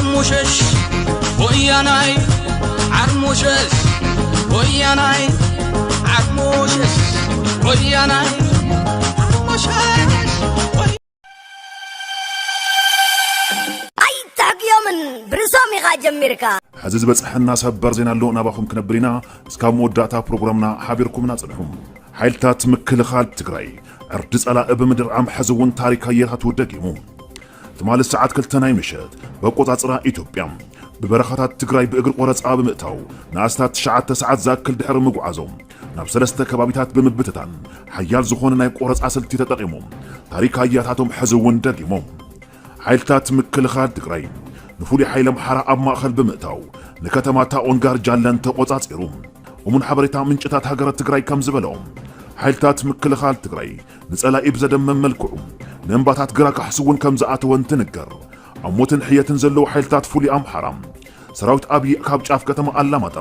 ሙሸሽ ወያናይ ዓርሞሸሽ ወያናይ ዓርሞሸሽ ወያናይ ዓርሞሸሽ። ኣይትሕግዮምን ብርእሶም ኢኻ ጀሚርካ። ሕዚ ዝበፅሐና ሰበር ዜና ኣሎ፣ ናባኹም ክነብል ኢና። እስካብ መወዳእታ ፕሮግራምና ሓቢርኩምና ፅንሑ። ሓይልታት ምክልኻል ትግራይ ዕርዲ ጸላኢ ብምድርዓም ሕዚ እውን ታሪክ ኣያታቱ ደጊሙ። ትማሊ ሰዓት ክልተ ናይ ምሸት ብኣቆጻጽራ ኢትዮጵያ ብበረኻታት ትግራይ ብእግሪ ቆረጻ ብምእታው ንኣስታት ትሽዓተ ሰዓት ዝኣክል ድሕሪ ምጉዓዞም ናብ ሰለስተ ከባቢታት ብምብትታን ሓያል ዝኾነ ናይ ቆረጻ ስልቲ ተጠቒሞም ታሪክ ኣያታቶም ሕዚ እውን ደጊሞም። ሓይልታት ምክልኻል ትግራይ ንፍሉይ ሓይሊ ኣምሓራ ኣብ ማእኸል ብምእታው ንከተማ ታኦን ጋርጃለን ተቖጻጺሩ። እሙን ሓበሬታ ምንጭታት ሃገረ ትግራይ ከም ዝበለኦ ሓይልታት ምክልኻል ትግራይ ንጸላኢ ብዘደመም መልክዑ ንእምባታት ግራ ካሕሱ እውን ከም ዝኣተወ እንትንገር ኣብ ሞትን ሕየትን ዘለዉ ሓይልታት ፍሉይ ኣምሓራ ሰራዊት ኣብይ ካብ ጫፍ ከተማ ኣላማጣ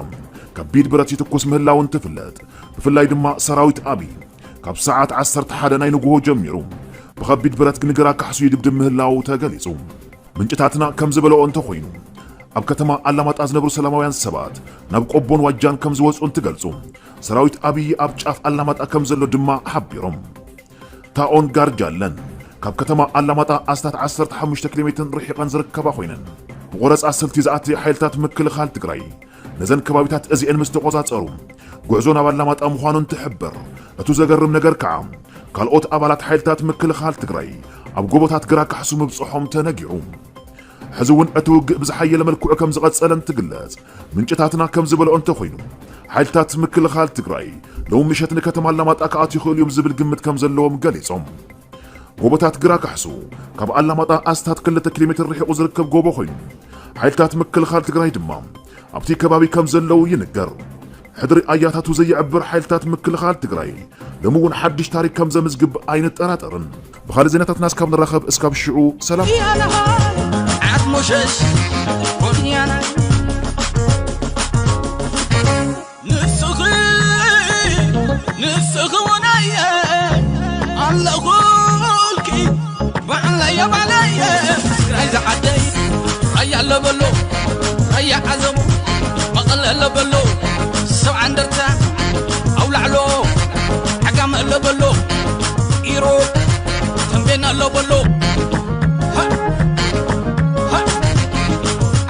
ከቢድ ብረት ይትኩስ ምህላው እንትፍለጥ ብፍላይ ድማ ሰራዊት ኣብይ ካብ ሰዓት ዓሰርተ ሓደ ናይ ንግሆ ጀሚሩ ብኸቢድ ብረት ንግራ ካሕሱ ይድብድብ ምህላው ተገሊጹ። ምንጭታትና ከም ዝበለኦ እንተኾይኑ ኣብ ከተማ ኣላማጣ ዝነብሩ ሰላማውያን ሰባት ናብ ቆቦን ዋጃን ከም ዝወፁ እንትገልፁ ሰራዊት ኣብይ ኣብ ጫፍ ኣላማጣ ከም ዘሎ ድማ ሓቢሮም። ታኦን ጋርጃለን ካብ ከተማ ኣላማጣ ኣስታት ዓሰርተ ሓሙሽተ ኪሎ ሜትር ርሒቐን ዝርከባ ኮይነን ብቆረፃ ስልቲ ዝኣተየ ሓይልታት ምክልኻል ትግራይ ነዘን ከባቢታት እዚኤን ምስ ተቆፃፀሩ ጉዕዞ ናብ ኣላማጣ ምዃኑ እንትሕበር እቱ ዘገርም ነገር ከዓ ካልኦት ኣባላት ሓይልታት ምክልኻል ትግራይ ኣብ ጎቦታት ግራ ካሕሱ ምብፅሖም ተነጊሩ። ሕዚ እውን እቲ ውግእ ብዝሓየለ መልክዑ ከም ዝቐጸለ እንትግለጽ ምንጭታትና ከም ዝበለኦ እንተኾይኑ ሓይልታት ምክልኻል ትግራይ ሎሚ ምሸት ንከተማ ኣላማጣ ክኣትዩ ይኽእሉ እዮም ዝብል ግምት ከም ዘለዎም ገሊጾም። ጎቦታት ግራ ካሕሱ ካብ ኣላማጣ ኣስታት ክልተ ኪሎ ሜትር ርሒቑ ዝርከብ ጎቦ ኮይኑ ሓይልታት ምክልኻል ትግራይ ድማ ኣብቲ ከባቢ ከም ዘለዉ ይንገር። ሕድሪ ኣያታቱ ዘየዕብር ሓይልታት ምክልኻል ትግራይ ሎሚ እውን ሓድሽ ታሪክ ከም ዘምዝግብ ኣይንጠራጠርን። ብኻልእ ዜናታትና እስካብ ንራኸብ እስካብ ሽዑ ሰላም። ዓርሞሸሽ ወያናይ ንስኺ ንስኺ ወናየ ኣለኹልኪ ባዕለየ ባዕለየ ትግራይ ዝዓደይ ራያ ኣለበሎ ራያ ዓዘቦ መቐለ ኣለበሎ ሰብዓ እንደርታ ኣውላዕሎ ዓጋመ ኣለበሎ ኢሮ ተንቤን ኣለበሎ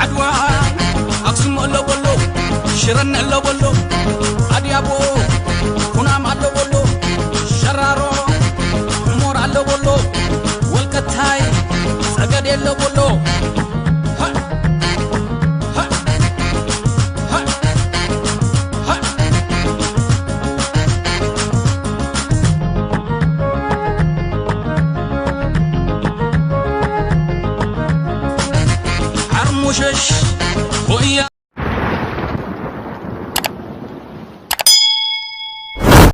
ዓድዋ ኣክሱም ኣለበሎ ሽረን ኣለበሎ ኣድያቦ ኩናም ኣለበሎ ሸራሮ ሞር ኣለበሎ ወልቀታይ ጸገድ ኣለበሎ ዓርሙሸሽ